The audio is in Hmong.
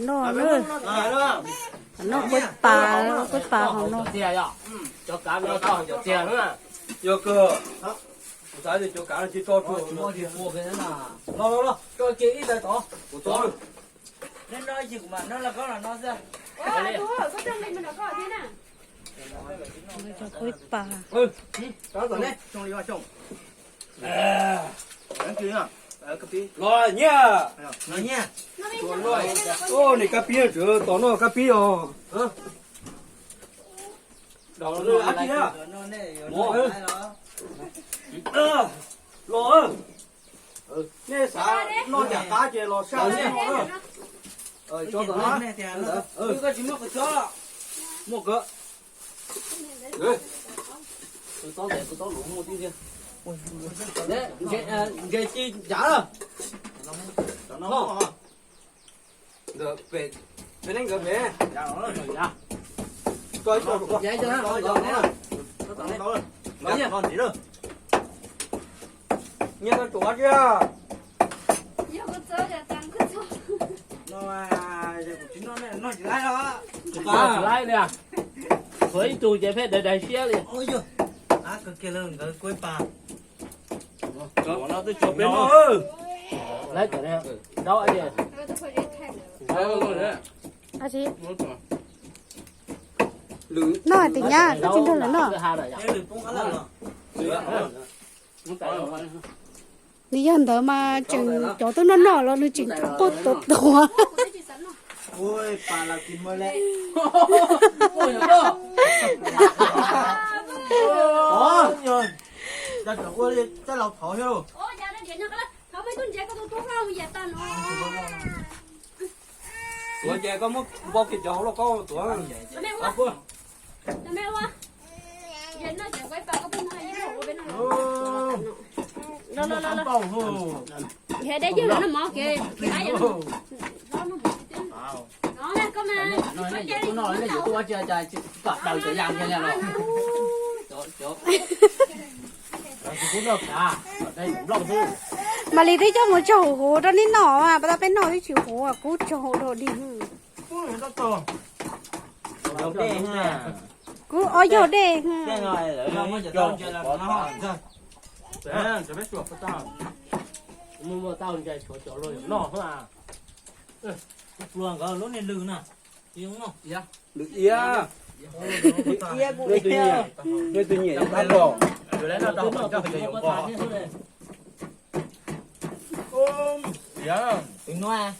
Noj, noj quaib pas, quaib pas hauv no. Yog kawg, kuv xav tias cov kav no tsis tso tsuag. Los los los, tso kiag ib tais tod. Kuv tso. Cov quaib pas. Los nyiaj. Niam kab pib, tseem tos noj kab pib os. Los, nej xav noj yam qab ces los saj noj na. Muaj kawg. Ntses ci ncav lawm. Nkawd pem, peb neb nkawd pem. Nyiaj tau tsuav tsi. Tsuav ib tug ces pheej daig daig siab li. Noj hais tias nyab koj tsis nrog lawv noj. Nws yog ntawd mas tseem cov twb noj noj los nws tseem quaj tuav tuav. Tuav ces koj muab npau kiag cov hauv lauj kaub tuav. Mam li twb coj mus tsaug huv huv rau neb noj, pas tas peb noj twb tsis huv, kub tsaug huv rau dig. Kub ob yog dej. Pluag nkawd lub niag lwg na. Lwg iab, lwg iab kuj nej tus nyiam, nej tus nyiam tab tom. Tus nuav.